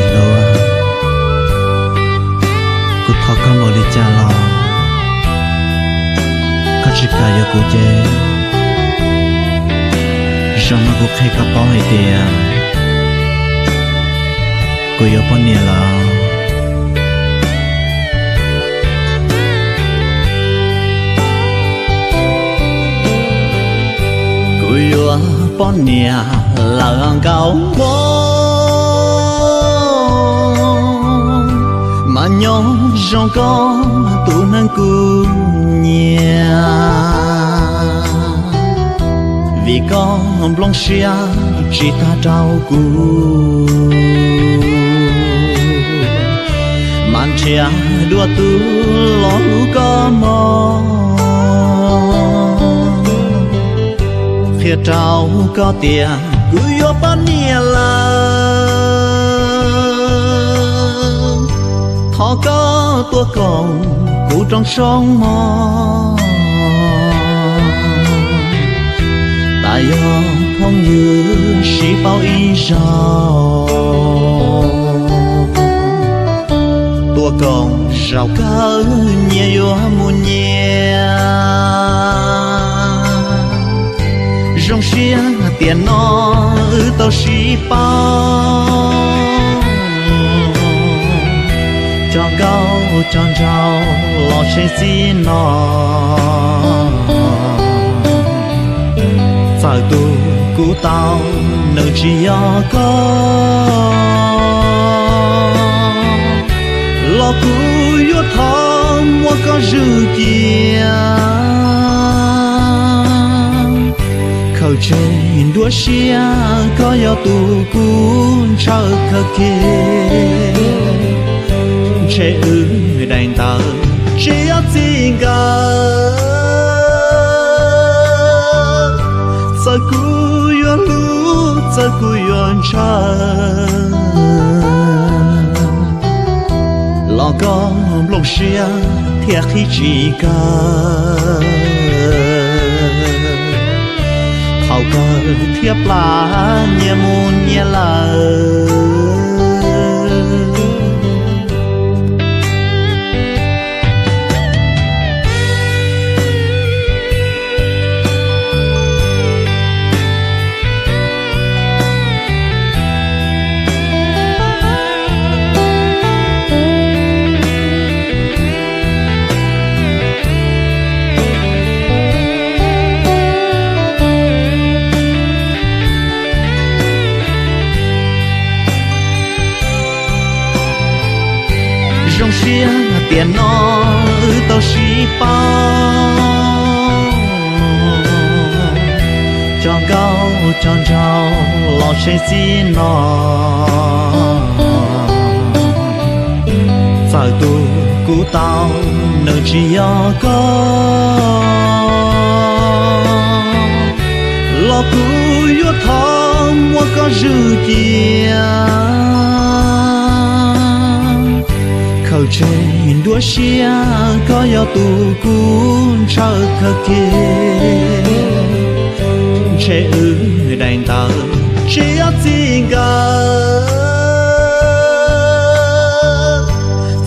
Hlub, kuv thov koj npaum li cas los koj tsis kam yuav kuv ces zaum no kuv qhia koj paub hais tias kuv yuav poj niam lawm. Kuv yuav poj niam lawm nkauj hmoob, mas nyob zoo koj tus neeg kuv nyiam, vim koj nplooj siab tsis tag rau kuv, mas nrhiav dua tus los hlub koj mog. Qhia rau koj tias kuv yuav poj niam lawm, thov koj tuaj koom kuv rooj tshoob mog. Tas yog phooj ywg sib paub ib zaug, tuaj koom zaum kawg nyias yuav mus nyias. Zoo siab tiam no wb tau sib paub, cov nkauj cov nraug los tshee txij no. Txawm tus kuv tau nws tsis yog koj, los kuv yuav thov muab koj zwm cia. Khaws tseg nruab siab koj yog tus kuv ntshaw kawg kiag, ntshe wb daim ntawv tsis yog txij nkawm. Txawm kuv yuav hlub txawm kuv yuav ntshaw, los koj nplooj siab thiaj qhib tsis kaw. Thaum kawg thiaj plam nyias mus nyias lawm. Zoo siab tiam no wb tau sib paub, cov nkauj cov nraug los tshee txij no. Txawm tus kuv tau nws tsis yog koj, los kuv yuav thov muab koj zwm cia. Khaws tseg nruab siab koj yog tus kuv ntshaw kawg kiag, ntshe wb daim ntawv tsis yog txij nkawm.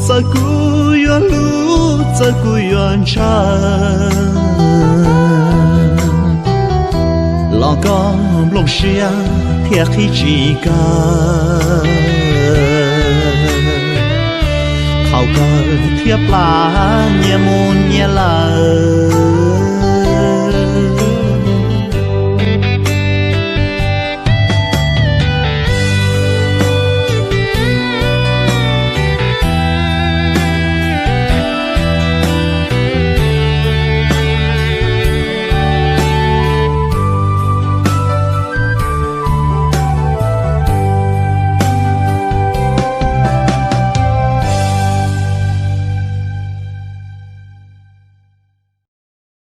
Txawm kuv yuav hlub txawm kuv yuav ntshaw, los koj nplooj siab thiaj qhib tsis kaw. Thaum kawg thiaj plam nyias mus nyias lawm.